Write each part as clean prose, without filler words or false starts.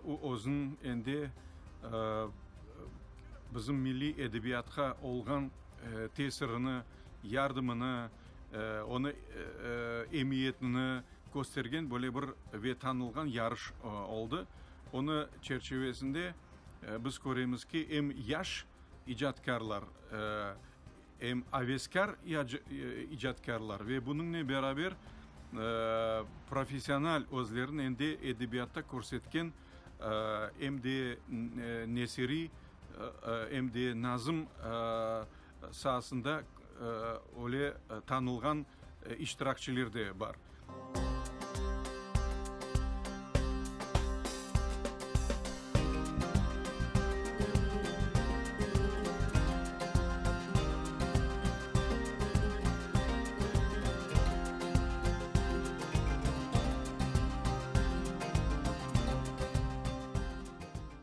O özüniñ endi bizim milliy edebiyatqa olğan tesirini, yardımını, onı emiyetini köstergen böyle bir ve tanılğan yarış oldı. Onı çerçivesinde biz köremiz ki, em yaş icatkârlar, em aveskâr icatkârlar ve bunıñle beraber professional özlerini endi edebiyatta körsetken em de nesiriy, em de nazım saasında öyle tanılğan iştirakçiler de bar.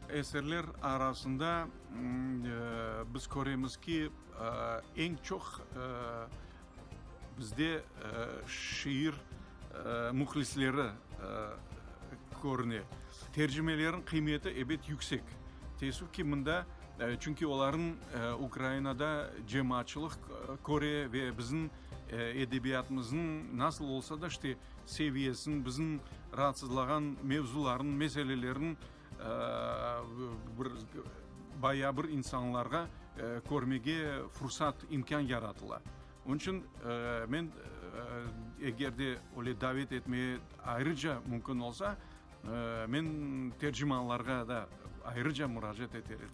Eserler arasında biz köremiz ki, eñ çoq Bizde şiir mühlisleri körüne. Tercimelerniñ qıymeti, ebet, yüksek. Teessüf ki, mında, çünki olarnıñ Ukrainada cemaatçılıq köre ve bizim edebiyatımıznıñ nasıl olsa da, işte, seviyesini, bizim raatsızlağan mevzularnıñ, meselelerniñ bir bayağı bir insanlarğa körmege fursat, imkân yaratıla. Onıñ içün men eger de öyle davet etmege ayrıca mümkün olsa, men tercimanlarğa da ayrıca muracaat eter edim.